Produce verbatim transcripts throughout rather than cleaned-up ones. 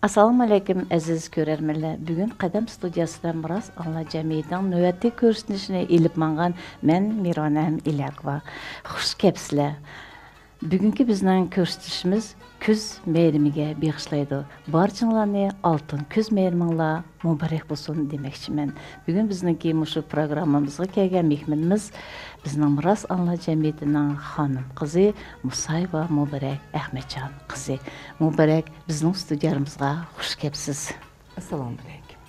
ئەسسالامۇ ئەلەيكۇم، ئەزىز كۆرەرمەنلەر. بۈگۈن قەدەم ستۇدىيەسىدە مىراس ئاڭلار جەمئىيىتىنىڭ نۆۋەتتىكى كۆرسىتىشىنى ئېلىپ ماڭغان مەن، مىرۋانەم ئىلياكوۋا. خۇش كەپسىلەر. بۈگۈنكى بىزنىڭ كۆرسىتىشىمىز كۈز مەيرىمىگە بېغىشلايدۇ. بارچىڭلارنى ئالتۇن كۈز مەيرىمىڭلار مۇبارەك بولسۇن دېمەكچىمەن. بۈگۈن بىزنىڭكى مۇشۇ پروگراممىمىزغا كەلگەن مېھمىنىمىز بىزنىڭ مىراس ئاڭلار جەمئىيىتىنىڭ خانىم قىزى مۇسايېۋا مۇبارەك ئەخمەتجان قىزى. مۇبارەك بىزنىڭ ستۇدىيەمىزغا خۇش كەپسىز. ئەسسالامۇ ئەلەيكۇم.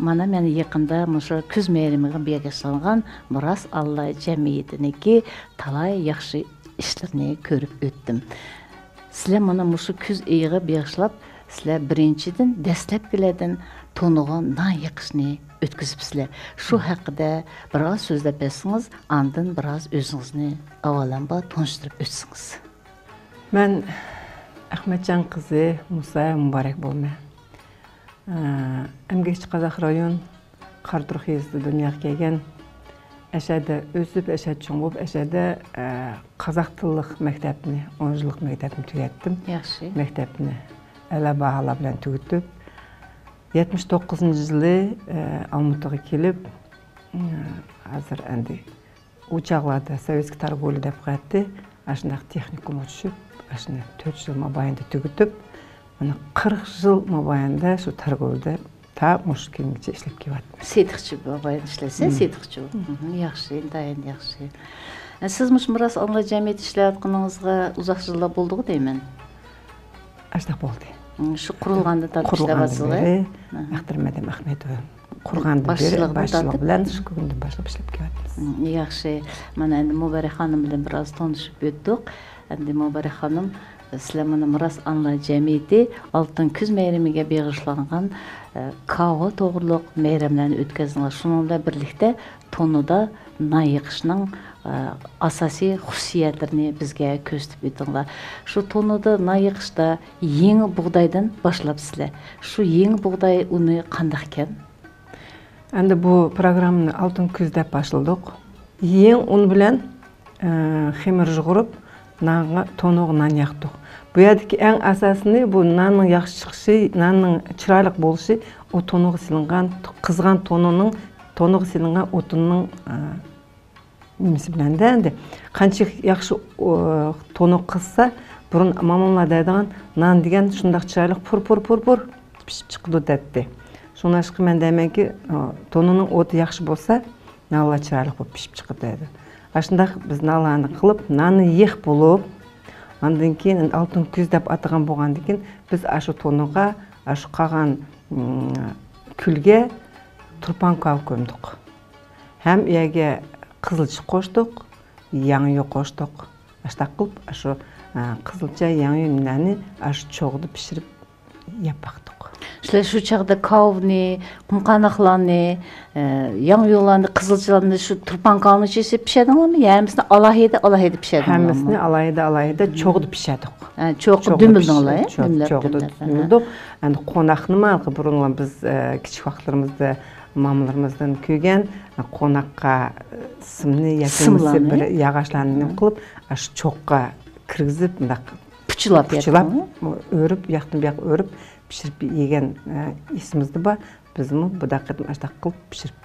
مانا مەن يېقىندا مۇشۇ كۈز مەيرىمىگە بېغىشلانغان مىراس ئاللا جەمئىيىتىنىڭكى تالاي ياخشى ئىشلىرىنى كۆرۈپ ئۆتتۈم. سىلەر مانا مۇشۇ كۈز ئېيىغا بېغىشلاپ، سىلەر بىرىنچىدىن دەسلەپكىلەردىن تونۇغا نان يېقىشنى ئۆتكۈزۈپسىلەر. شۇ ھەققىدە بىر ئاز سۆزلەپ بەرسىڭىز، ئاندىن بىر ئاز ئۆزىڭىزنى ئاۋۋالامبا تونۇشتۇرۇپ ئۆتسىڭىز. مەن ئەخمەتجان قىزى مۇسايېۋا مۇبارەك بولىمەن. ئە، ئەمگەكچى قازاق رايون قاراتۇرۇق يېزىسىدا دۇنياغا كەلگەن. ئەشەدە ئۆسۈپ، ئەشەدە چوڭ بولۇپ، ئەشەدە، ئە، قازاق تىللىق مەكتەپنى، ئون يىللىق مەكتەپنى تۈگەتتىم. ياخشى. مەكتەپنى ئەلا باھالار بىلەن تۈگىتىپ، يەتمىش توققۇزىنچى يىلى، ئە، ئالمۇتىغا كېلىپ، ئە، ھازىر ئەمدى ئۇ چاغلاردا سوۋېتسكىي تارگولى دەپ قوياتتى. ئاشۇنداق تېخنىكومغا چۈشۈپ، ئاشۇنى تۆت يىل مابايىنىدا تۈگىتىپ، مانا قىرىق يىل مابايىنىدا شۇ تارگولىدا تا مۇشۇ كۈنگىچە ئىشلەپ كېلىۋاتىمەن. سېتىقچى مابايىن ئىشلەيسىز، مم. سېتىقچى. مم. مم، ياخشى، ئىنتايىن ياخشى. ئە، سىز مۇشۇ مىراس ئاڭلار جەمئىيىتى ئىشلەۋاتقىنىڭىزغا ئۇزاق يىللار بولدىغۇ دەيمەن. ئاشۇنداق بولدى. مم، شۇ قۇرۇلغاندىن تارتىپ قۇرۇلغاندىن ئىشلەۋاتىسىز-ھە؟ بېرى ئاھا. ئەختىر مەدەم ئەخمەتوۋا قۇرغاندىن بېرى باشچىلىقتىن باشچىلىق تارتىپ؟ بىلەن شۇ كۈندىن باشلاپ ئىشلەپ كېلىۋاتىمىز. مم، ياخشى. مانا ئەمدى مۇبارەك خانىم بىلەن بىر ئاز تونۇشۇپ ئۆتتۇق. ئەمدى مۇبارەك خانىم، سىلەر مانا مىراس ئانىلار جەمئىيىتى ئالتۇن كۈز مەيرىمىگە بېغىشلانغان، ئە، كاۋا توغرۇلۇق مەيرەملەرنى ئۆتكۈزدىڭلار. شۇنىڭ بىلەن بىرلىكتە تونۇدا نان يېقىشنىڭ، ئە، ئاساسىي خۇسۇسىيەتلىرىنى بىزگە كۆرسىتىپ ئۆتتۈڭلار. شۇ تونۇدا نان يېقىشتا يېڭى بۇغدايدىن باشلاپسىلەر. شۇ يېڭى بۇغداي ئۇنى قانداقكەن؟ ئەمدى بۇ پروگراممىنى ئالتۇن كۈز دەپ باشلىدۇق. يېڭى ئۇن بىلەن، ئە، خېمىر يۇغۇرۇپ، نانغا، تونۇغا نان ياقتۇق. بۇ يەردىكى ئەڭ ئاساسىنى بۇ ناننىڭ ياخشى چىقىشى، ناننىڭ چىرايلىق بولۇشى ئۇ تونۇغا سېلىنغان، قىزغان تونۇنىڭ، تونۇغا سېلىنغان ئوتۇننىڭ، ئە، نېمىسى بىلەن-دە ئەمدى. قانچە ياخشى، ئۇ، تونۇق قىزسا، بۇرۇن ماماملار دەيدىغان، نان دېگەن شۇنداق چىرايلىق پۇر، پۇر، پۇر، پۇر پىشىپ چىقىدۇ دەيتتى. شۇڭلاشقا مەن دەيمەنكى، ئۇ، تونۇنىڭ ئوتى ياخشى بولسا، نانلار چىرايلىق بولۇپ پىشىپ چىقىدۇ دەيدۇ. ئاشۇنداق بىز نانلارنى قىلىپ، ناننى يېق بولۇپ، ئاندىن كېيىن ئالتۇن كۈز دەپ ئاتىغان بولغاندىن كېيىن، بىز ئاشۇ تونۇغا، ئاشۇ قالغان، ئىم، كۈلگە تۇرپان كاۋا كۆمدۇق. ھەم ئۇ يەرگە قىزىلچا قوشتۇق، ياڭيۇ قوشتۇق. ئاشۇنداق قىلىپ، ئاشۇ، ئە، قىزىلچا، ياڭيۇ نېمىلەرنى ئاشۇ چوغدا پىشۇرۇپ يەپ باقتۇق. سىلەر شۇ چاغدا كاۋىنى، قۇمقانداقلارنى، ئە، ياڭيۇلارنى، قىزىلچىلارنى شۇ تۇرپان كاۋىنىڭ ئىچىدە پىشىردىڭلارمۇ؟ يا ھەممىسىنى ئالاھىدە، ئالاھىدە پىشىردىڭلارمۇ؟ ھەممىسىنى ئالاھىدە، ئالاھىدە مم. چوغدا پىشىردۇق. ئە، چوغدا چوغدا دۈملىدىڭلار، پىشىردۇق، يا؟ چوغ-، دۈملەپ، چوغدا دۈملەپ. ئەھە. دۈملىدۇق. ئەمدى قوناقنىمۇ ھېلىقى بۇرۇنلا بىز، ئە، كىچىك ۋاقىتلىرىمىزدا مامىلىرىمىزدىن كۆرگەن، قوناققا، ئە، سىمنى ياكى بولمىسا سىملارنى؟ بىر ياغاچلارنى نېمە قىلىپ، ئاشۇ چوغقا كىرگۈزۈپ، مۇنداق پۇچىلاپ پۇچىلاپ، يەتتىڭىزمۇ؟ ئۆرۈپ، ياقتىن بۇياققا ئۆرۈپ، پىشۇرۇپ يېگەن، ئە، ئېسىمىزدە بار. بىزمۇ بۇنداق قېتىم ئاشۇنداق قىلىپ پىشۇرۇپ،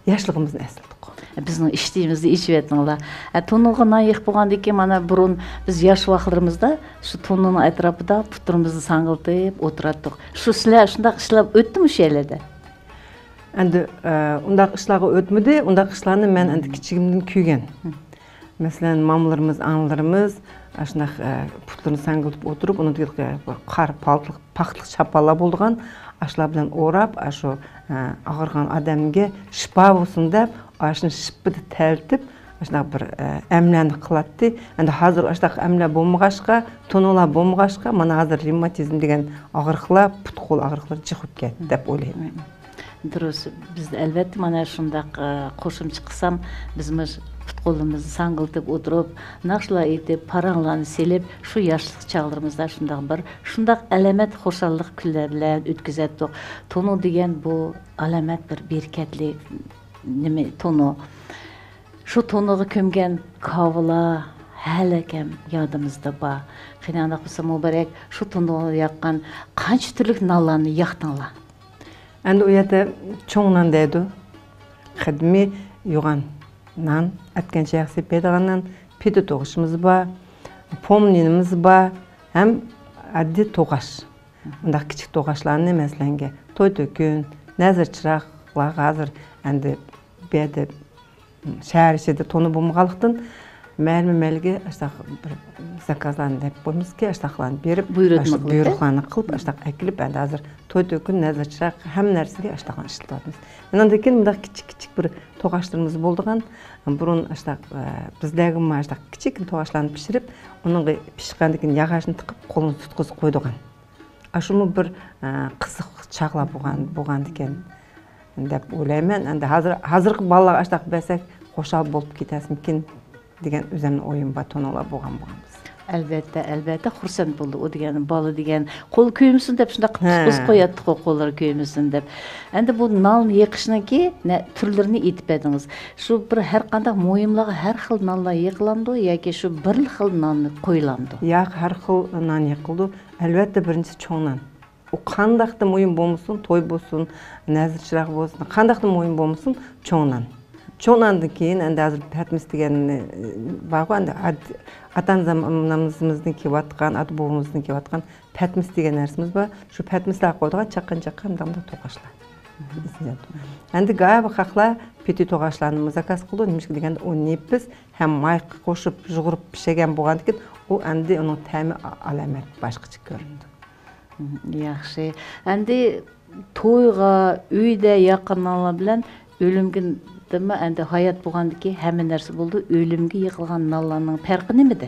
ياشلىقىمىزنى ئەسلىدۇق. بىزنىڭ ئىشتىيىمىزنى ئېچىۋەتتىڭلار. ئە، تونۇغا نان يېقىپ بولغاندىن كېيىن، مانا بۇرۇن بىز ياش ۋاقىتلىرىمىزدا شۇ تونۇنىڭ ئەتراپىدا پۇتلىرىمىزنى ساڭگىلىتىپ ئولتۇراتتۇق. شۇ سىلەر شۇنداق ئىشلار ئۆتتىمۇ شۇ يەرلەردە؟ ئەمدى، ئە، ئۇنداق ئىشلارغا ئۆتمىدى، ئۇنداق ئىشلارنى مەن ئەمدى كىچىكىمدىن كۆرگەن. مم. مەسىلەن، مامىلىرىمىز، ئانىلىرىمىز ئاشۇنداق، ئە، پۇتلىرىنى ساڭگىلىتىپ ئولتۇرۇپ، ئۇنىڭ قار پالتىق، پاختىلىق چاپانلار بولىدىغان، ئاشۇلار بىلەن ئوراپ، ئاشۇ، ئە، ئاغرىغان ئادەمگە شىپا بولسۇن دەپ، ئاشۇنى شىپپىدە تەلىتىپ، ئاشۇنداق بىر، ئە، ئەملەرنى قىلاتتى. ئەمدى ھازىر ئاشۇنداق ئەملەر بولمىغاچقا، تونۇلار بولمىغاچقا، مانا ھازىر رېماتىزم دېگەن ئاغرىقلار، پۇت-قول ئاغرىقلىرى جىق بولۇپ كەتتى دەپ ئويلايمەن. دۇرۇس، بىز ئەلۋەتتە مانا شۇنداق، ئە، قوشۇمچە قىلسام، بىزمۇ پۇت-قولىمىزنى ساڭگىلىتىپ ئولتۇرۇپ، ناخشىلار ئېيتىپ، پاراڭلارنى سېلىپ، شۇ ياشلىق چاغلىرىمىزدا شۇنداق بىر، شۇنداق ئەلەمەت خۇشاللىق كۈنلەر بىلەن ئۆتكۈزەتتۇق. تونۇ دېگەن بۇ ئەلەمەت بىر بەرىكەتلىك نېمە، تونۇ. شۇ تونۇغا كۆمگەن كاۋىلار، ھەلىكەم يادىمىزدا بار. قېنى ئانداق بولسا مۇبارەك، شۇ تونۇر ياققان قانچە تۈرلۈك نانلارنى ياقتىڭلار؟ ئەندى ئۇ يەردە چوڭ نان دەيدۇ. قەدىمىي يوغان نان، ئەتكەن چاياق سېپىدىغان نان، پىدە توغۇشىمىز بار، پوم نېنىمىز بار، ھەم ئاددىي توغاش. مۇنداق كىچىك توغاشلارنى، مەسىلەنگە، توي تۆكۈن، نەزىر چىراغلارغا ھازىر ئەندى بۇ يەردە شەھەر ئىچىدە تونۇر بولمىغانلىقتىن، مەھەللىمۇ مەھەللىگە ئاشتاق بىر زاكازلارنى دەپ قويىمىزكى، ئاشتاقلارنى بېرىپ، بۇيرۇتما ئاشتاق قىلىپ، بۇيرۇقلارنى قىلىپ، ئاشتاق ئەكېلىپ، ئەندى ھازىر توي تۆكۈن، نەزىر چىراغ، ھەممە نەرسىگە ئاشتاقلارنى ئىشلىتىۋاتىمىز. ئۇنىڭدىن كېيىن مۇنداق كىچىك كىچىك بىر توغاشلىرىمىز بولىدىغان، بۇرۇن ئاشتاق، ئە، بىزلەرگىمۇ ئاشتاق كىچىك توغاشلارنى پىشۇرۇپ، ئۇنىڭغا پىشقاندىن كېيىن ياغاچنى تىقىپ، قولىنى تۇتقۇزۇپ قويىدىغان. ئاشۇمۇ بىر، ئە، قىزىق چاغلار بولغان، بولغاندىكەن دەپ ئويلايمەن. ئەندى ھازىر، ھازىرقى بالىلارغا ئاشتاق بەرسەك، خۇشال بولۇپ كېتەسمىكىن دېگەن ئۆزۈمنىڭ ئويۇم بار، تونۇرلار بولغان، بولغان بىز. ئەلۋەتتە، ئەلۋەتتە، خۇرسەن بولدى. ئۇ دېگەن بالا دېگەن قول كۆيمىسۇن دەپ شۇنداق قىتقۇزۇپ قوياتتىقۇ، قوللىرى كۆيمىسۇن دەپ. ئەندى بۇ نان يېقىشنىڭكى نە-، تۈرلىرىنى ئېيتىپ بەردىڭىز. شۇ بىر ھەر قانداق مۇھىملارغا ھەر خىل نانلار يېقىلامدۇ ياكى شۇ بىرلا خىل نان قويۇلامدۇ؟ ياق، ھەر خىل نان يېقىلىدۇ. ئەلۋەتتە، بىرىنچىسى چوڭ نان. ئۇ قانداقتا مۇھىم بولمىسۇن، توي بولسۇن، نەزىر چىراغ بولسۇن، قانداقتا مۇھىم بولمىسۇن، چوڭ نان. چوڭ ناندىن كېيىن ئەندى ھازىر پەتمىس دېگەن، ئى، بارغۇ، ئەندى ئات-، ئاتا-ئانىمىزدىن كېلىۋاتقان، ئاتا-بوۋىمىزدىن كېلىۋاتقان پەتمىس دېگەن نەرسىمىز بار. شۇ پەتمىسلەرگە قويىدىغان چاققان-چاققان مۇنداق توقاچلار. ئەندى گايا بىر خەقلەر پېتى توقاچلارنىمۇ زاكاز قىلىدۇ. نېمىشقا دېگەندە، ئۇ نېپىز ھەم ماي قوشۇپ يۇغۇرۇپ پىشىرگەن بولغاندىكىن، ئۇ ئەندى ئۇنىڭ تەمى ئا-، ئالامەت باشقىچە كۆرۈنىدۇ. ياخشى. ئەندى تويغا، ئۆيدە ياققان نانلار بىلەن ئۆلۈمگە، دېمە، ئەندى ھايات بولغاندىكى ھەممە نەرسە بولىدۇ. ئۆلۈمگە يېقىلغان نانلارنىڭ پەرقى نېمىدە؟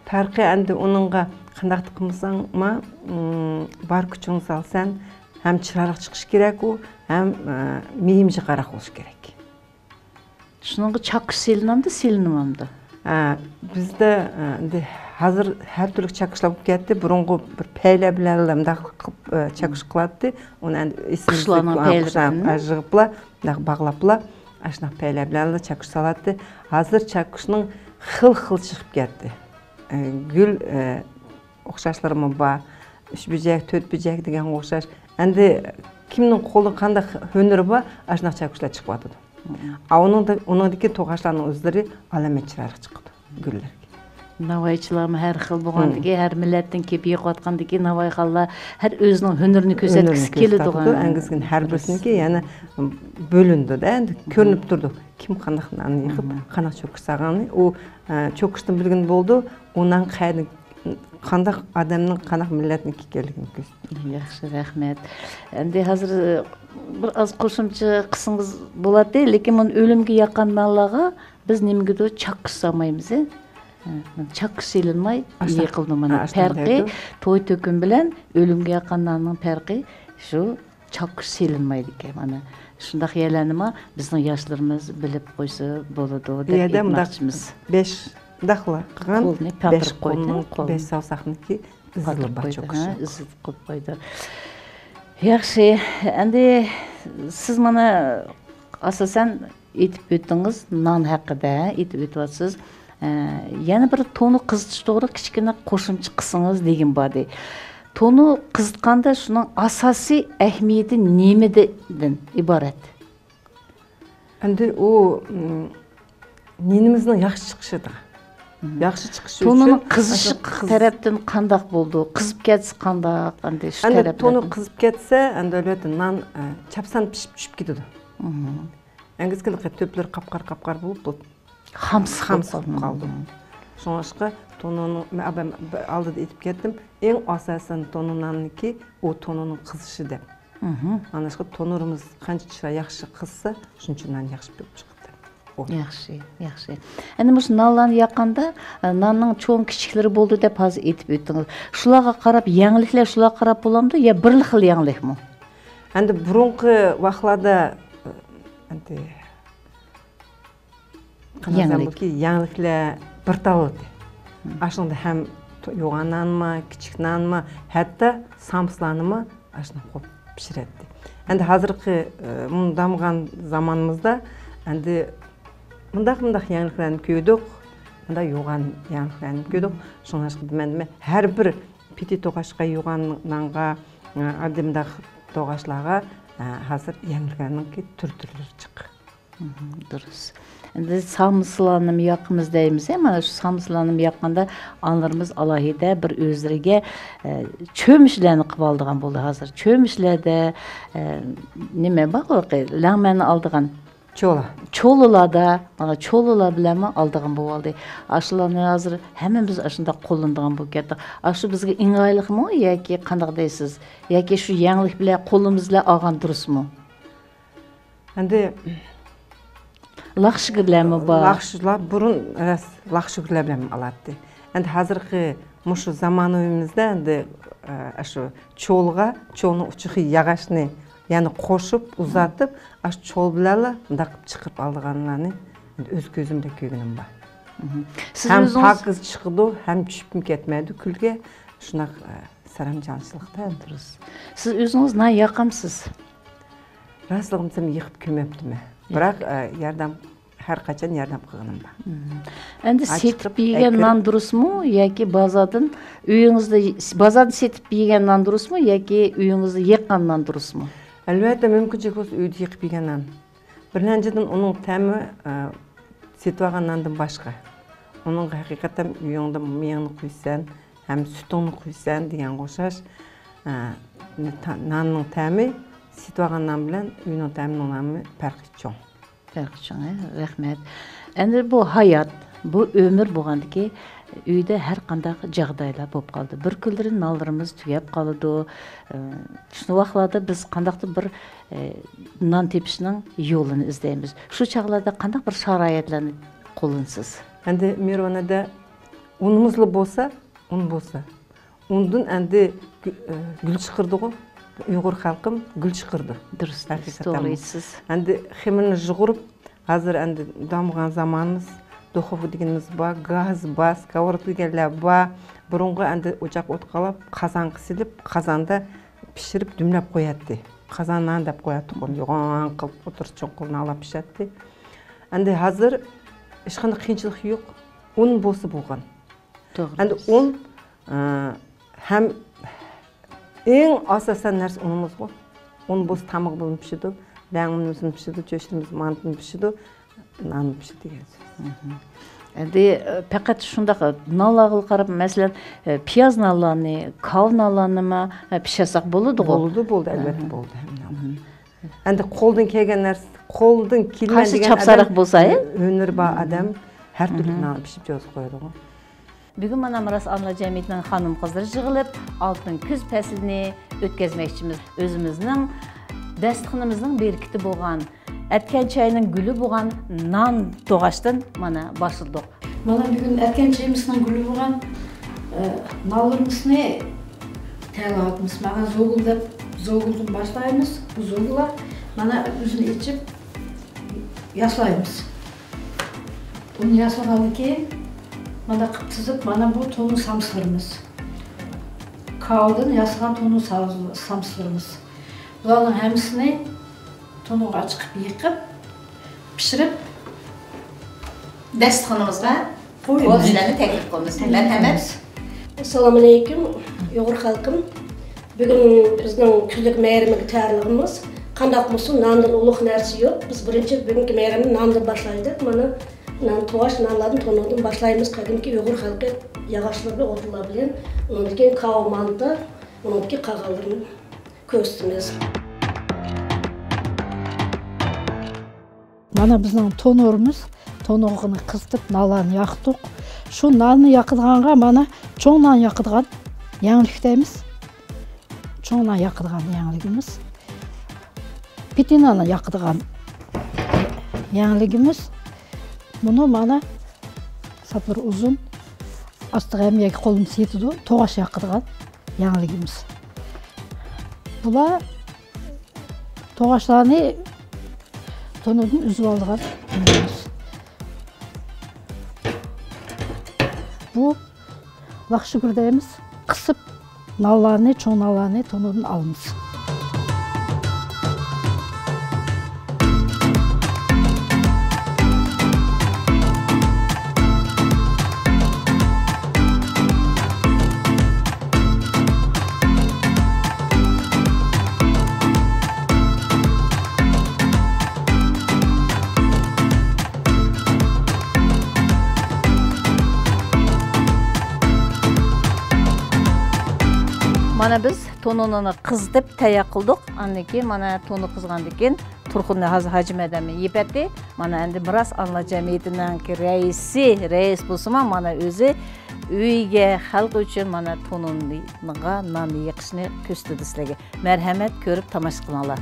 پەرقى ئەندى ئۇنىڭغا قانداق قىلمىساڭ، ما، ئىم، بار كۈچۈڭنى سالسەن، ھەم چىرايلىق چىقىشى كېرەك ئۇ، ھەم، ئە، مېيىم جىقراق بولۇشى كېرەك. شۇنىڭغا چاققۇچ سېلىنامدۇ، سېلىنمامدۇ؟ ھە، بىزدە، ئە، ئەندى ھازىر ھەر تۈرلۈك چاققۇچلار بولۇپ كەتتى. بۇرۇنقى بىر پەيلەر بىلەن مۇنداق قىلىپ، ئە، چاققۇچ قىلاتتى. ئۇنى ئەندى ئېسىمىزدە، قۇشلارنىڭ ھە، پەيلىرىدىن. قۇشلار، ئە، يىغىپلا، مۇنداق باغلاپلا، ئاشۇنداق پەيلەر بىلەنلا چاققۇچ سالاتتى. ھازىر چاققۇچنىڭ خىل خىل چىقىپ كەتتى. ئە، گۈل، ئە، ئوخشاشلىرىمۇ بار. ئۈچ بۆجەك، تۆت بۆجەك دېگەنگە ئوخشاش. ئەندى كىمنىڭ قولىدا قانداق ھۈنىرى بار، ئاشۇنداق چاققۇچلار چىقىۋاتىدۇ. مم. ئا، ئۇنىڭدا، ئۇنىڭدىكى توقاچلارنىڭ ئۆزلىرى ئالامەت چىرايلىق چىقىدۇ گۈللەرگە. ناۋايچىلارمۇ ھەر خىل بولغاندىكى، مم، ھەر مىللەتتىن كېلىپ يىغىۋاتقاندىكى ناۋايخانلار ھەر ئۆزىنىڭ ھۈنىرىنى كۆرسەتكىسى كېلىدىغان. ئەڭگىسىگىن ھەر بىرسىنىڭكى يەنە بۆلۈنىدۇ-دە، ئەندى كۆرۈنۈپ تۇرىدۇ. كىم قانداق ناننى يېقىپ، مم، قانداق چۆكۈش سالغاننى. ئۇ، ئە، چۆكۈشتىن بىلگىلى بولىدۇ، ئۇ نان قەيەردىن، قانداق ئادەمنىڭ، قانداق مىللەتنىڭ ئىكەنلىكىنى كۆرسىتىدۇ. ياخشى، رەھمەت. ئەندى ھازىر بىر ئاز قوشۇمچە قىلسىڭىز بولاتتى، لېكىن مانا ئۆلۈمگە ياققان نانلارغا بىز نېمىگىدۇر چاققۇچ سالمايمىز، ھە؟ چاققۇچ سېلىنماي يېقىلىدۇ. مانا پەرقى توي تۆكۈن بىلەن ئۆلۈمگە ياققان ناننىڭ پەرقى شۇ. چاققۇچ سېلىنمايدىكەن. مانا شۇنداق يەرلەرنىمۇ بىزنىڭ ياشلىرىمىز بىلىپ قويسا بولىدۇ دەپ ئېيتماقچىمىز. بۇنداق بەش، مۇنداقلا قىلغان، قولنى بەش پاتۇرۇپ قويدى، قولنىڭ، قولنى بەش ساۋساقنىڭكى ئىزىلا پاتۇرۇپ بار قويدى، چۆكۈشى. ھە، ئىزىلا قويۇپ قويدى. ياخشى، ئەندى سىز مانا ئاساسەن ئېيتىپ ئۆتتىڭىز، نان ھەققىدە ئېيتىپ ئۆتۈۋاتىسىز. ئە، يەنە بىر تونۇر قىزىتىش توغرا كىچىككىنە قوشۇمچە قىلسىڭىز دېگىنىم بار ئىدى. تونۇر قىزىتقاندا شۇنىڭ ئاساسىي ئەھمىيىتى نېمىدىن ئىبارەت؟ ئەندى ئۇ، م، نېنىمىزنىڭ ياخشى چىقىشىدا. مم. ياخشى چىقىشى ئۈچۈن تونۇرنىڭ قىزىشى ئاشۇ قىز- تەرەپتىن قانداق بولىدۇ؟ قىزىپ كەتسە قانداق؟ ئەندى شۇ ئەندى تەرەپلەردىن. تونۇر قىزىپ كەتسە، ئەندى ئەلۋەتتە نان، ئە، چاپسان پىشىپ چۈشۈپ كېتىدۇ. مم. ئەڭگىسكىنە تۆپلىرى قاپقارا، قاپقارا بولۇپ، بۇ خامسىق خامسىق بولۇپ قالىدۇ. قالىدۇ. مم. شۇڭلاشقا تونۇرنىڭ، مەن ئالدىدا ئېيتىپ كەتتىم، ئەڭ ئاساسەن تونۇر ناننىڭكى، ئۇ تونۇرنىڭ قىزىشى دەپ. مم. ئانداشقا تونۇرىمىز قانچە چىراي ياخشى قىزسا، شۇنچە نان ياخشى بولۇپ چىقىدۇ. ئۇ. ياخشى، ياخشى. ئەنە مۇشۇ نانلارنى ياققاندا، ئە، ناننىڭ چوڭ كىچىكلىرى بولىدۇ دەپ ھازىر ئېيتىپ ئۆتتىڭىز. شۇلارغا قاراپ، يەڭلىكلەر شۇلارغا قاراپ بولامدۇ يا بىرلا خىل يەڭلىكمۇ؟ ئەندى بۇرۇنقى ۋاقىتلاردا، ئەندى، قانداق دېسەم، يەڭلىك. بۇكى يەڭلىكلەر بىر تال ئىدى. مم. ئاشۇنىڭدا ھەم تو-، يوغان نانمۇ، كىچىك نانمۇ، ھەتتا سامسىلارنىمۇ ئاشۇنداق قويۇپ پىشۇراتتى. ئەندى ھازىرقى، ئى، مۇنداق بولغان زامانىمىزدا ئەندى مۇنداق، مۇنداق يەڭلىكلەرنى كۆردۇق. مۇنداق يوغان يەڭلىكلەرنى كۆردۇق. شۇڭلاشقا دېمەن، دېمەن، ھەر بىر پېتى توغاچقا يوغان نانغا، ئە، ئاددىي مۇنداق توغاچلارغا، ئە، ھازىر يەڭلىكلەرنىڭكى تۈر-تۈرلىرى جىق. مهم، دۇرۇس. ئەمدى سامسىلارنىمۇ ياقىمىز دەيمىز، ئە، مانا شۇ سامسىلارنىمۇ ياققاندا ئانىلىرىمىز ئالاھىدە بىر ئۆزلىرىگە، ئە، چۆمۈچلەرنى قىلىۋالىدىغان بولدى ھازىر. چۆمۈچلەردە، ئە، نېمە بار، لەڭمەننى ئالىدىغان چولا. چولىلاردا، مانا چولىلار بىلەنمۇ ئالىدىغان بولۇۋالدى. ئاشۇلارنى ھازىر ھەممىمىز ئاشۇنداق قوللىنىدىغان بولۇپ كەتتۇق. ئاشۇ بىزگە ئىنايىلىقمۇ ياكى قانداق دەيسىز؟ ياكى شۇ يەڭلىك بىلەن قولىمىز بىلەن ئالغان دۇرۇسمۇ؟ ئەمدى لاخشىگۈرلەرمۇ بار. لاخشىلار بۇرۇن راست لاخشىگۈرلەر بىلەن ئالاتتى. ئەمدى ھازىرقى مۇشۇ زامانىۋىمىزدا ئەمدى، ئە، شۇ چولىغا، چولىنىڭ ئۇچىغا ياغاچنى يەنە قوشۇپ، ئۇزارتىپ، ئاشۇ چول بىلەنلا مۇنداق قىلىپ چىقىرىپ ئالىدىغانلارنى ئەمدى ئۆز كۆزۈم بىلەن كۆرگىنىم بار. مهم. سىز ھەم ئۆزىڭىز پاكىز چىقىدۇ، ھەم چۈشۈپمۇ كەتمەيدۇ كۈلگە. شۇنداق، ئە، سەرەمجانچىلىقتا. دۇرۇس. سىز ئۆزىڭىز نان ياقامسىز؟ راستلىقىنى دېسەم، يېقىپ كۆرمەپتىمەن. بىراق، ئە، ياردەم، ھەر قاچان ياردەم قىلغىنىم بار. مهم. ئەمدى سېتىپ يېگەن نان دۇرۇسمۇ ياكى بازاردىن، ئۆيىڭىزدە، بازاردا سېتىپ يېگەن نان دۇرۇسمۇ ياكى ئۆيىڭىزدە يېققان نان دۇرۇسمۇ؟ ئەلۋەتتە، مۇمكىنچىلىك بولسا ئۆيدە يېقىپ يېگەن نان. بىرىنچىدىن، ئۇنىڭ تەمى، ئە، سېتىۋالغان ناندىن باشقا. ئۇنىڭغا ھەقىقەتەن ئۆيۈڭدە مېيىڭنى قۇيىسەن، ھەم سۈتۈڭنى قۇيىسەن دېگەنگە ئوخشاش، ئە، تا-، ناننىڭ تەمى سېتىۋالغان نان بىلەن ئۆينىڭ تەمىنىڭ نامى پەرقى چوڭ. پەرقى چوڭ، ھە؟ رەھمەت. ئەمدى بۇ ھايات، بۇ ئۆمۈر بولغاندىكى ئۆيدە ھەر قانداق جاغدايلار بولۇپ قالىدۇ. بىر كۈنلىرى نانلىرىمىز تۈگەپ قالىدۇ. ئە، شۇ ۋاقىتلاردا بىز قانداقتۇر بىر، ئە، نان تېپىشنىڭ يولىنى ئىزدەيمىز. شۇ چاغلاردا قانداق بىر شارائىتلارنى قوللىنىسىز؟ ئەمدى مىرۋانەدە ئۇنىمىزلا بولسا، ئۇن بولسا، ئۇندىن ئەمدى گۈ-، ئە، گۈل چىقىرىدىغۇ. ئۇيغۇر خەلقىم گۈل چىقىرىدۇ. دۇرۇس، دۇرۇس، ھەقىقەتەن توغرا بۇ. ئېيتىسىز. ئەمدى خېمىرنى يۇغۇرۇپ، ھازىر ئەمدى دامغان زامانىمىز، دۇخوۋكا دېگىنىمىز بار، گاز بار، سكاۋاركا دېگەنلەر بار. بۇرۇنقى ئەمدى ئوچاق ئوت قالاپ، قازانغا سېلىپ، قازاندا پىشۇرۇپ، دۈملەپ قوياتتى. قازان نان دەپ قوياتتۇق ئۇنى، يوغان قىلىپ ئوتتۇرىسى چوڭ قىلىپ نانلاپ پىشاتتى. ئەمدى ھازىر ھېچقانداق قىيىنچىلىق يوق. ئۇن بولسا بولغان. توغرا ئەمدى دەيسىز. ئۇن، ئە، ھەم ئەڭ ئاساسىي نەرسە ئۇنىمىزغۇ. ئۇن بولسا تامىقىمىزمۇ پىشىدۇ، لەڭمىمىزمۇ پىشىدۇ، چۆچۈرىمىز، مانتىمۇ پىشىدۇ، نانمۇ پىشىدۇ دېگەن سۆز. مهم. ئەمدى، ئە، پەقەت شۇنداق نانلارغا قاراپ، مەسىلەن، ئە، پىياز نانلارنى، كاۋا نانلارنىمۇ، ئە، پىشۇرساق بولىدىغۇ؟ بولىدۇ، بولىدۇ، ئەلۋەتتە مهم. بولىدۇ ھەممە نان. مهم. ئەمدى قولدىن كەلگەن نەرسە، قولدىن كېلىدىغان قايسى دېگەن چاپسانراق ئادەم، بولسا، ھە؟ ھۈنىرى بار ئادەم ھەر تۈرلۈك مهم. نان پىشىپ يېتىپ قويىدىغۇ. بۈگۈن مانا مىراس ئانىلار جەمئىيىتىنىڭ خانىم-قىزلىرى يىغىلىپ، ئالتۇن كۈز پەسلىنى ئۆتكۈزمەكچىمىز. ئۆزىمىزنىڭ داستىخىنىمىزنىڭ بەرىكىتى بولغان، ئەتكەن چاينىڭ گۈلى بولغان نان توغاشتىن مانا باشلىدۇق. مانا بۈگۈن ئەتكەن چايىمىزنىڭ گۈلى بولغان، ئە، نانلىرىمىزنى تەييارلاۋاتىمىز. مانا زوگۇل دەپ، زوگۇلدىن باشلايمىز. بۇ زوگۇللار مانا ئۆزىنى ئېچىپ ياسايمىز. بۇنى ياسىغاندىن كېيىن مانا قىپ تىزىپ، مانا بۇ تونۇر سامسىلىرىمىز. كاۋىدىن ياسىغان تونۇر سامسىلىرىمىز. بۇلارنىڭ ھەممىسىنى تونۇرغا چىقىپ يېقىپ، پىشىرىپ، داستىخىنىمىزغا قويىمىز. قويۇپ سىلەرنى تەكلىپ قىلىمىز. مەرھەمەت. ئەسسالامۇئەلەيكۇم، ئۇيغۇر خەلقىم. بۈگۈن بىزنىڭ كۈزلۈك مەيرىمىگە تەييارلىقىمىز قانداق بولسۇن، ناندىن ئۇلۇغ نەرسە يوق. بىز بىرىنچى بۈگۈنكى مەيرەمنى ناندىن باشلايلى. مانا نان، توغاچ نانلاردىن، تونۇردىن باشلايمىز. قەدىمكى ئۇيغۇر خەلقى ياغاچلار بىلەن، ئوتۇنلار بىلەن، ئۇنىڭدىن كېيىن كاۋا، مانتا، ئۇنىڭدىن كېيىن قالغانلىرىنى كۆرسىتىمىز. مانا بىزنىڭ تونۇرىمىز، تونۇرغىنى قىزىتىپ، نانلارنى ياقتۇق. شۇ ناننى ياقىدىغانغا مانا چوڭ نان ياقىدىغان يەڭلىك دەيمىز. چوڭ نان ياقىدىغان يەڭلىكىمىز. پېتى ناننى ياقىدىغان يەڭلىكىمىز. بۇنى مانا ساپلىرى ئۇزۇن، ئاستىغا ھەم يەرگە قولىمىز يېتىدۇ، توغاچ ياقىدىغان يەڭلىكىمىز. بۇلار توغاچلارنى تونۇردىن ئۈزۈۋالىدىغان يەڭلىكىمىز. بۇ لاخشىگۈر دەيمىز. قىسىپ نانلارنى، چوڭ نانلارنى تونۇردىن ئالىمىز. مانا بىز تونۇنى قىزىتىپ تەييار قىلدۇق. ئاندىن كېيىن مانا تونۇ قىزغاندىن كېيىن تۇرخۇننى ھازىر ھاجىم ئادەم يېپەتتى. مانا ئەمدى مىراس ئانىلار جەمئىيىتىنىڭكى رەئىسى، رەئىس بولسىمۇ مانا ئۆزى ئۆيگە، خەلق ئۈچۈن مانا تونۇنغا نان يېقىشنى كۆرسىتىدۇ سىلەرگە. مەرھەمەت، كۆرۈپ تاماشا قىلىڭلار.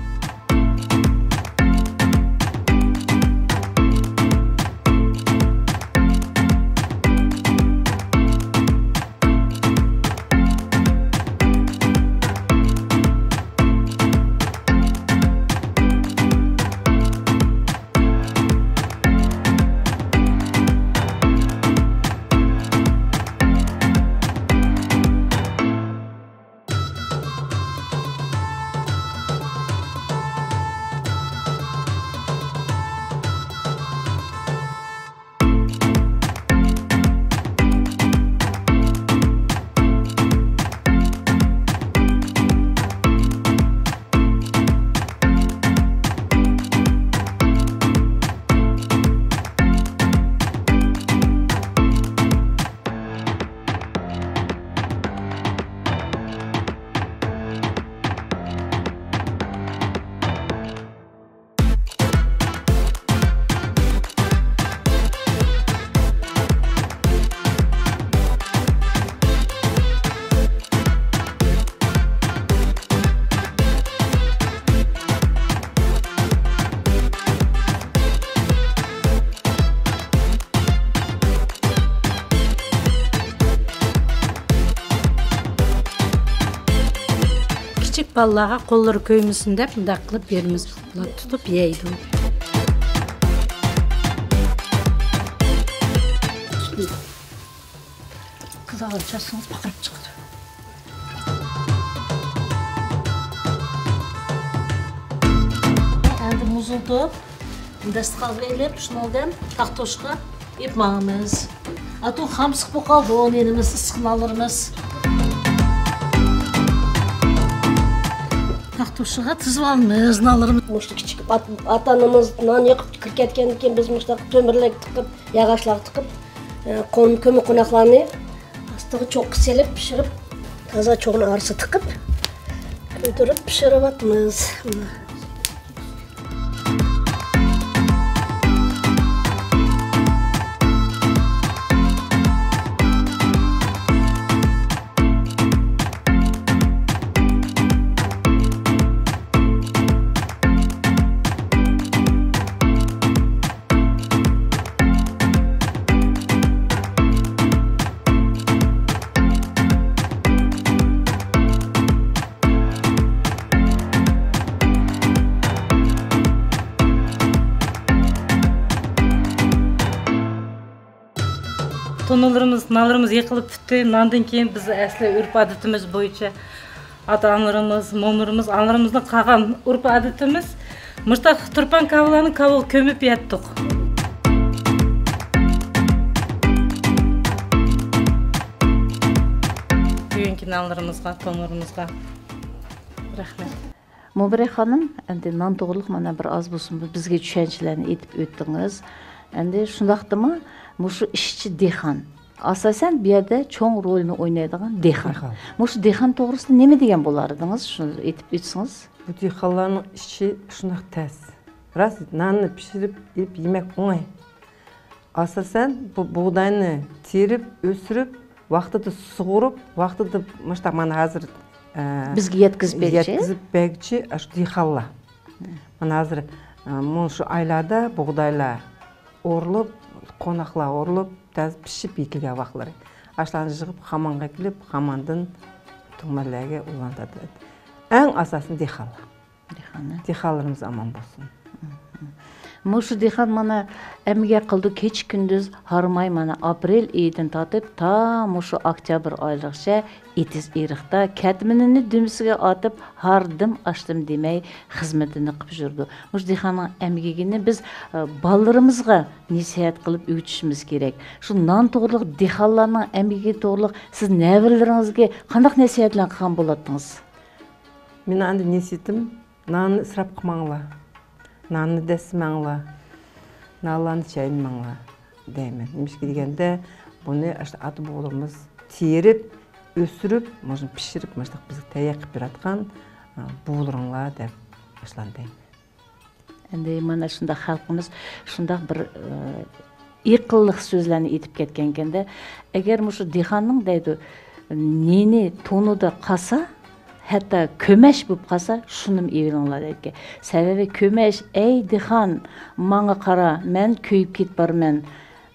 كىچىك بالىلارغا قوللىرى كۆيمىسۇن دەپ مۇنداق قىلىپ بېرىمىز. ئۇلار تۇتۇپ يەيدۇ. قىزارغان چاچسىڭىز پىقىرىپ چىقىدۇ. ئەمدى مۇزلىتىپ، داستىخانغا ئېلىپ، شۇنىڭدىن تاختوشقا ئېلىپ ماڭىمىز. ئاتۇ خامسىق بولۇپ قالدى، نېنىمىز، ئىسسىق نانلىرىمىز. تاختوشىغا تىزىپ ئالىمىز نانلىرىمىز. مۇشۇ كىچىك ئات-، ئاتا-ئانىمىز نان يېقىپ كىرىپ كەتكەندىن كېيىن، بىز مۇشۇنداق تۆمۈرلەرگە تىقىپ، ياغاچلارغا تىقىپ، ئە، قون-، كۆممىقوناقلارنى ئاستىغا چوققا سېلىپ پىشۇرۇپ، تازا چوغنى ئارىسىغا تىقىپ، كۆيدۈرۈپ پىشۇرۇۋاتىمىز. تونۇلىرىمىز، نانلىرىمىز يېقىلىپ پۈتتى. ناندىن كېيىن بىز ئەسلى ئۆرپ-ئادىتىمىز بويىچە ئاتا-ئانىلىرىمىز، مومىلىرىمىز، ئانىلىرىمىزنىڭ قالغان ئۆرپ-ئادىتىمىز مۇشۇنداق تۇرپان كاۋىلارنى كاۋىغا كۆمۈپ يەتتۇق. بۈگۈنكى نانلىرىمىزغا، تونۇلىرىمىزغا رەھمەت. مۇبارەك خانىم، ئەمدى نان توغرىلىق مانا بىر ئاز بولسىمۇ بىزگە چۈشەنچىلەرنى ئېيتىپ ئۆتتىڭىز. ئەمدى شۇنداقتىمۇ مۇشۇ ئىشچى دېھقان، ئاساسەن بۇ يەردە چوڭ رولنى ئوينايدىغان دېھقان. دېھقان. مۇشۇ دېھقان توغرىسىدا نېمە دېگەن بولار ئىدىڭىز؟ شۇنى ئېيتىپ ئۆتسىڭىز. بۇ دېھقانلارنىڭ ئىشى شۇنداق تەس. راست، ناننى پىشۇرۇپ ئېلىپ يېمەك ئوڭاي. ئاساسەن، بۇ بۇغداينى تېرىپ، ئۆستۈرۈپ، ۋاقتىدا سۇغۇرۇپ، ۋاقتىدا مۇشۇنداق مانا ھازىر، ئە، بىزگە يەتكۈزۈپ بېرىشى؟ يەتكۈزۈپ بەرگۈچى ئاشۇ دېھقانلار. مانا ھازىر، ئە، مۇشۇ ئايلاردا بۇغدايلار ئورۇلۇپ، قوناقلار ئورۇلۇپ، تازا پىشىپ يېتىلگەن ۋاقىتلىرى. ئاشۇلارنى يىغىپ، خامانغا ئەكېلىپ، خاماندىن تۈگمەنلەرگە ئۇلارنى تارتىدۇ. ئەڭ ئاساسىي دېھقانلار. دېھقانلار. دېھقانلىرىمىز ئامان بولسۇن. مۇشۇ دېھقان مانا ئەمگەك قىلىدۇ، كېچە-كۈندۈز ھارماي، مانا ئاپرېل ئېيىدىن تارتىپ تا مۇشۇ ئۆكتەبىر ئايلىغىچە ئېتىز-ئېرىقتا كەتمىنىنى دۈمبىسىگە ئارتىپ، ھاردىم-ئاشتىم دېمەي خىزمىتىنى قىلىپ يۈرىدۇ. مۇشۇ دېھقاننىڭ ئەمگىكىنى بىز، ئە، بالىلىرىمىزغا نەسىھەت قىلىپ ئۆگىتىشىمىز كېرەك. شۇ نان توغرىلىق، دېھقانلارنىڭ ئەمگىكى توغرىلىق سىز نەۋرىلىرىڭىزگە قانداق نەسىھەتلەرنى قىلغان بولاتتىڭىز؟ مېنىڭ ئەمدى نەسىھىتىم، ناننى ئىسراپ قىلماڭلار، ناننى دەسسىمەڭلار، نانلارنى چاينىماڭلار دەيمەن. نېمىشقا دېگەندە، بۇنى ئاشۇ ئاتا-بوۋىلىرىمىز تېرىپ، ئۆستۈرۈپ، مۇشۇنى پىشۇرۇپ، مۇشۇنداق بىزگە تەييار قىلىپ بېرىۋاتقان، ئە، بوۋىلىرىڭلار دەپ باشلاندى. ئەمدى مانا شۇنداق خەلقىمىز شۇنداق بىر، ئە، ئېقىللىق سۆزلەرنى ئېيتىپ كەتكەنكەندە، ئەگەر مۇشۇ دېھقاننىڭ دەيدۇ، نېنى تونۇدا قالسا، ھەتتا كۆمەچ بولۇپ قالسا، شۇنىمۇ ئېلىۋېلىڭلار دەيدىكەن. سەۋەبى كۆمەچ، ئەي دېھقان، ماڭا قارا، مەن كۆيۈپ كېتىپ بارىمەن،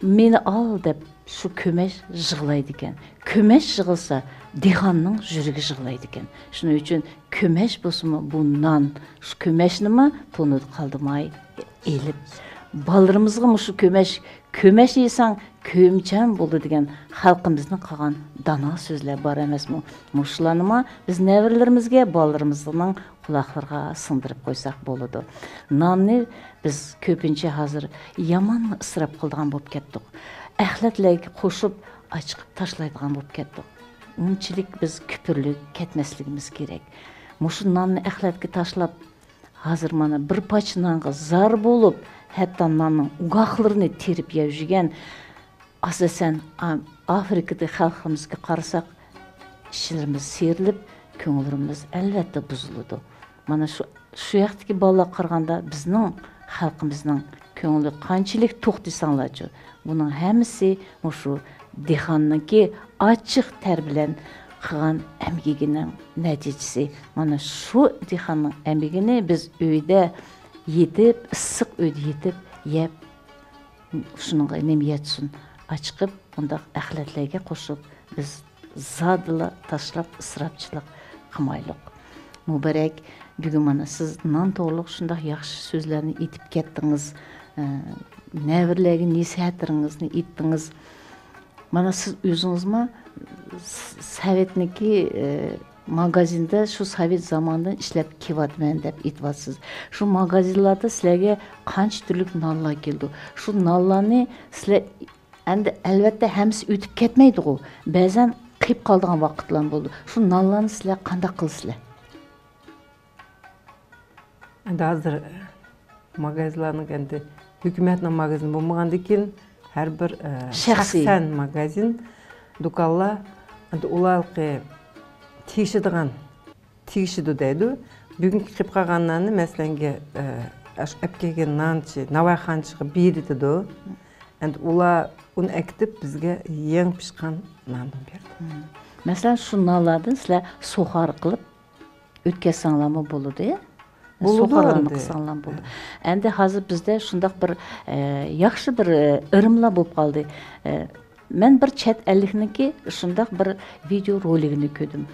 مېنى ئال دەپ شۇ كۆمەچ يىغلايدىكەن. كۆمەچ يىغلىسا، دېھقاننىڭ يۈرىكى يىغلايدىكەن. شۇنىڭ ئۈچۈن كۆمەچ بولسىمۇ، بۇ نان، شۇ كۆمەچنىمۇ تونۇدا قالدۇرماي ئېلىپ، بالىلىرىمىزغا مۇشۇ كۆمەچ، كۆمەچ يېسەڭ، كۆيۈمچان بولىدۇ دېگەن خەلقىمىزنىڭ قىلغان دانا سۆزلەر بار ئەمەسمۇ؟ مۇشۇلارنىمۇ بىز نەۋرىلىرىمىزگە، بالىلىرىمىزنىڭ قۇلاقلىرىغا سىڭدۈرۈپ قويساق بولىدۇ. ناننى بىز كۆپىنچە ھازىر يامان ئىسراپ قىلىدىغان بولۇپ كەتتۇق. ئەخلەتلەرگە قوشۇپ، ئاچىقىپ تاشلايدىغان بولۇپ كەتتۇق. ئۇنچىلىك بىز كۈپۈرلۈك كەتمەسلىكىمىز كېرەك. مۇشۇ ناننى ئەخلەتكە تاشلاپ، ھازىر مانا بىر پارچە نانغا زار بولۇپ، ھەتتا ناننىڭ ئوغاقلىرىنى تېرىپ يەۋجىگەن، ئاساسەن، ئا-، ئافرىكىدىكى خەلقىمىزگە قارىساق، ئىچلىرىمىز سىيرىلىپ، كۆڭلىمىز ئەلۋەتتە بۇزۇلىدۇ. مانا شۇ، شۇ ياقتىكى بالىلارغا قارىغاندا، بىزنىڭ خەلقىمىزنىڭ كۆڭلى قانچىلىك توق دېسەڭلارچۇ، بۇنىڭ ھەممىسى مۇشۇ دېھقاننىڭكى ئاچچىق تەر بىلەن قىلغان ئەمگىكىنىڭ نەتىجىسى. مانا شۇ دېھقاننىڭ ئەمگىكىنى بىز ئۆيدە يېتىپ، ئىسسىق ئۆيدە يېتىپ، يەپ، شۇنىڭغا نېمە يەتسۇن، ئاچىقىپ، ئۇنداق ئەخلەتلەرگە قوشۇپ، بىز زادىلا تاشلاپ، ئىسراپچىلىق قىلمايلۇق. مۇبارەك، بۈگۈن مانا سىز نان توغرۇلۇق شۇنداق ياخشى سۆزلەرنى ئېيتىپ كەتتىڭىز. ئە، نەۋرىلەرگە نەسىھەتلىرىڭىزنى ئېيتتىڭىز. مانا سىز ئۆزىڭىزمۇ س-، سوۋېتنىڭكى، ئە، ماگازىندا شۇ سوۋېت زامانىدىن ئىشلەپ كېلىۋاتىمەن دەپ ئېيتىۋاتىسىز. شۇ ماگازىنلاردا سىلەرگە قانچە تۈرلۈك نانلار كېلىدۇ؟ شۇ نانلارنى سىلەر، ئەمدى ئەلۋەتتە ھەممىسى ئۆتۈپ كەتمەيدىغۇ. بەزەن قېلىپ قالىدىغان ۋاقىتلارمۇ بولىدۇ. شۇ نانلارنى سىلەر قانداق قىلىسىلەر؟ ئەمدى ھازىر ماگازىنلارنىڭ، ئەمدى ھۆكۈمەتنىڭ ماگازىنى بولمىغاندىكىن، ھەر بىر، ئە، شەخسىي. شەخسەن ماگازىن، دۇكانلار، ئەمدى ئۇلارغا تېگىشىدىغان، تېگىشىدۇ دەيدۇ. بۈگۈنكى قېلىپ قالغان ناننى، مەسىلەنگە، ئە، ئاشۇ ئەپ كەلگەن نانچى ناۋايخانىچىغا بېرىدۇ. ئەمدى ئۇلار ئۇنى ئەكېتىپ، بىزگە يېڭى پىشقان ناندىن بېرىدۇ. مم. مەسىلەن، شۇ نانلاردىن سىلەر سۇخارى قىلىپ ئۆتكەزسەڭلارمۇ بولىدۇ، يا؟ بولىدۇ سۇخارلارنى ئەمدى. قىلساڭلارمۇ بولىدۇ. ئەمدى ھازىر بىزدە شۇنداق بىر، ئە، ياخشى بىر، ئە، ئىرىملار بولۇپ قالدى. ئە، مەن بىر چەت ئەللىكنىڭكى شۇنداق بىر ۋىدېئو رولىكىنى كۆردۈم.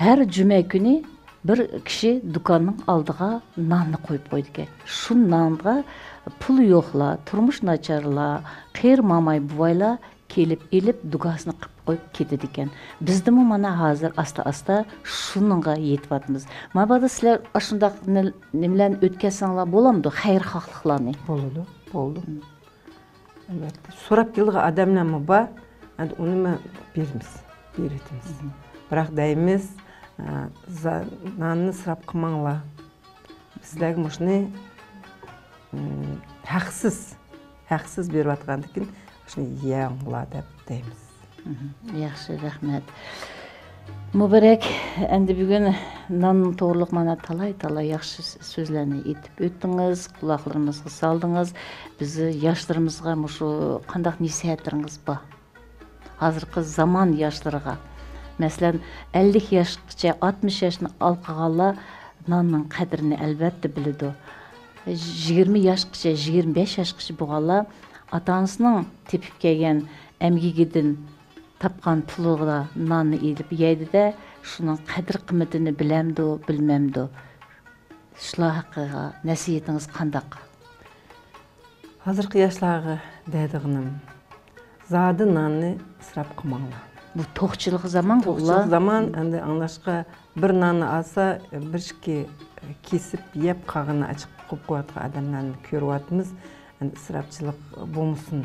ھەر جۈمە كۈنى بىر كىشى دۇكاننىڭ ئالدىغا ناننى قويۇپ قويىدىكەن. شۇ نانغا پۇلى يوقلار، تۇرمۇشى ناچارلار، قېرى ماماي بوۋايلار كېلىپ ئېلىپ، دۇگاسىنى قىلىپ قويۇپ كېتىدىكەن. بىزدىمۇ مانا ھازىر ئاستا-ئاستا شۇنىڭغا يېتىۋاتىمىز. مابادا سىلەر ئاشۇنداق نېمىلەرنى ئۆتكەزسەڭلار بولامدۇ، خەيرخاھلىقلارنى؟ بولىدۇ، بولىدۇ. مم. ئەلۋەتتە. سوراپ كېلىدىغان ئادەملەرمۇ بار. ئەمدى ئۇنىمۇ بېرىمىز، بېرىۋېتىمىز. مم. بىراق دەيمىز، ئە، زا-، ناننى ئىسراپ قىلماڭلار. سىلەرگە مۇشۇنى، ئىم، ھەقسىز، ھەقسىز بېرىۋاتقاندىكىن، شۇنى يەڭلار دەپ دەيمىز. مم. ياخشى، رەھمەت. مۇبارەك، ئەمدى بۈگۈن نان توغرۇلۇق مانا تالاي-تالاي ياخشى سۆزلەرنى ئېيتىپ ئۆتتىڭىز، قۇلاقلىرىمىزغا سالدىڭىز. بىز ياشلىرىمىزغا مۇشۇ قانداق نەسىھەتلىرىڭىز بار؟ ھازىرقى زامان ياشلىرىغا، مەسىلەن، ئەللىك ياشقىچە، ئاتمىش ياشنى ئالقىغانلار ناننىڭ قەدرىنى ئەلۋەتتە بىلىدۇ. يىگىرمە ياشقىچە، يىگىرمە بەش ياشقىچە بولغانلار ئاتا-ئانىسىنىڭ تېپىپ كەلگەن ئەمگىكىدىن تاپقان پۇلىغا ناننى ئېلىپ يەيدۇ-دە، شۇنىڭ قەدىر-قىممىتىنى بىلەمدۇ، بىلمەمدۇ؟ شۇلار ھەققىدە نەسىھىتىڭىز قانداق؟ ھازىرقى ياشلارغا دەيدىغىنىم، زادى ناننى ئىسراپ قىلماڭلار. بۇ توقچىلىق زامانغۇ توقچىلىق ئۇلار. زامان، ئەمدى ئاڭلاشقا بىر ناننى ئالسا، بىر ئىككى كېسىپ يەپ، قالغىنىنى ئاچىقىپ قويۇپ قويۇۋاتقان ئادەملەرنى كۆرۈۋاتىمىز. ئەمدى ئىسراپچىلىق بولمىسۇن.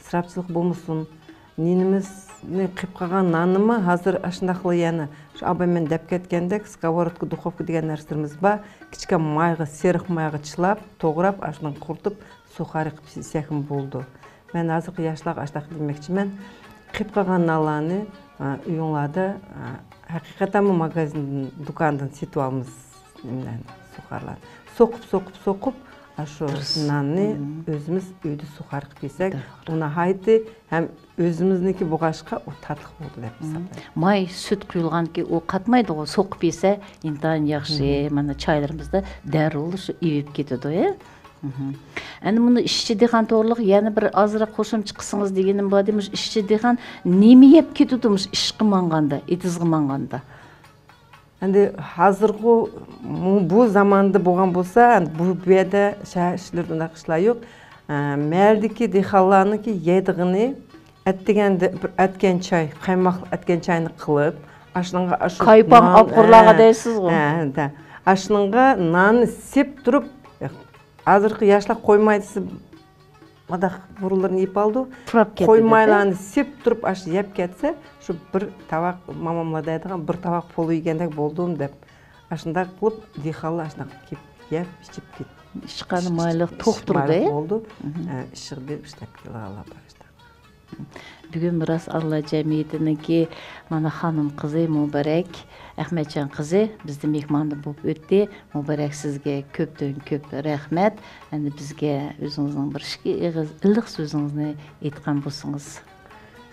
ئىسراپچىلىق بولمىسۇن. نېنىمىزنى، قېلىپ قالغان ناننىمۇ ھازىر ئاشۇنداقلا يەنە شۇ ئاباي مەن دەپ كەتكەندەك، سكوۋوردكا، دۇخوۋكا دېگەن نەرسىلىرىمىز بار. كىچىككە مايغا، سېرىق مايغا چىلاپ، توغراپ، ئاشۇندىن قۇرۇتۇپ، سۇخارى قىلىپ يېسەكمۇ بولىدۇ. مەن ھازىرقى ياشلارغا ئاشۇنداق دېمەكچىمەن. قېلىپ قالغان نانلارنى ئە، ئۆيۈڭلاردا، ئە، ھەقىقەتەنمۇ ماگازىندىن، دۇكاندىن سېتىۋالىمىز نېمىلەرنى، سۇخارلارنى. سوقۇپ، سوقۇپ، سوقۇپ، ئاشۇ ناننى ئۆزىمىز ئۆيدە سۇخار قىلىپ يېسەك، ئۇ ناھايىتى ھەم ئۆزىمىزنىڭكى بولغاچقا، ئۇ تاتلىق بولىدۇ دەپ ھېسابلايمەن. ماي، سۈت قۇيۇلغانكى ئۇ قاتمايدىغۇ، سوقۇپ يېسە ئىنتايىن ياخشى. مانا چايلىرىمىزدا دەررۇ شۇ ئېۋىپ كېتىدۇ، ھە؟ ئەنە مۇنۇ ئىشچى دېھقان توغرىلىق يەنە بىر ئازراق قوشۇمچە قىلسىڭىز دېگىنىم بار ئىدى. مۇشۇ ئىشچى دېھقان نېمە يەپ كېتىدۇ مۇشۇ ئىشقا ماڭغاندا، ئېتىزغا ماڭغاندا؟ ئەندى ھازىرغۇ مۇ-، بۇ زاماندا بولغان بولسا، بۇ، بۇ يەردە شەھەر ئىچلىرىدە ئۇنداق ئىشلار يوق. ئە، مەھەللىدىكى دېھقانلارنىڭكى يەيدىغىنى ئەتىگەندە بىر ئەتكەن چاي، قايماق ئەتكەن چاينى قىلىپ، ئاشۇنىڭغا ئاشۇ كايپام نان، ئاپقۇرلارغا ھە، دەيسىزغۇ؟ ھە، ھە. ئاشۇنىڭغا ناننى سېپ تۇرۇپ، ھازىرقى ياشلار قويماي دېسە، مۇنداق بۇرۇنلىرىنى يېيىپ ئالىدۇ. پۇراپ كەتتى دەپ، ھە؟ قويمايلارنى سېپ تۇرۇپ ئاشۇ يەپ كەتسە، شۇ بىر تاۋاق، ماماملار دەيدىغان، بىر تاۋاق پولۇ يېگەندەك بولدۇم دەپ، ئاشۇنداق قىلىپ، دېھقانلار ئاشۇنداق كېلىپ يەپ، ئىچىپ كېتىپ، ئىشقا مايلىق توختۇردى. مايلىق بولدى. ھە، ئىشىغا بېرىپ ئىشلەپ كېلىدىغانلار بار ئاشۇنداق. بۈگۈن مىراس ئاللا جەمئىيىتىنىڭكى مانا خانىم قىزى مۇبارەك ئەخمەتجان قىزى بىزدە مېھماندا بولۇپ ئۆتتى. مۇبارەك، سىزگە كۆپتىن كۆپ رەھمەت. ئەمدى بىزگە ئۆزىڭىزنىڭ بىر ئىككى ئېغىز ئىللىق سۆزىڭىزنى ئېيتقان بولسىڭىز.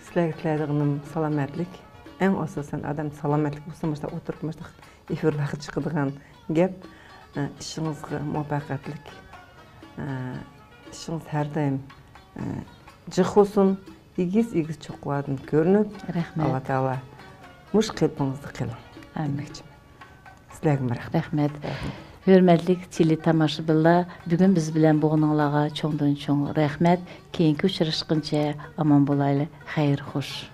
سىلەرگە تىلەيدىغىنىم سالامەتلىك. ئەڭ ئاساسەن ئادەم سالامەتلىك بولسا، مۇشۇنداق ئولتۇرۇپ، مۇشۇنداق ئېفىرلارغا چىقىدىغان گەپ. ئە، ئىشىڭىزغا مۇۋەپپەقىيەتلىك. ئە، ئىشىڭىز ھەر دائىم، ئە، جىق بولسۇن، ئېگىز-ئېگىز چوققىلاردىن كۆرۈنۈپ، رەھمەت. ئاللا تائالا مۇشۇ قېلىپىڭىزدا قېلىڭ، ئامىن، دېمەكچىمەن. سىلەرگىمۇ رەھمەت. رەھمەت. رەھمەت. ھۆرمەتلىك تېلېتاماشىبىنلار، بۈگۈن بىز بىلەن بولغىنىڭلارغا چوڭدىن چوڭ رەھمەت. كېيىنكى ئۇچراشقىنچە ئامان بولايلى. خەير خوش.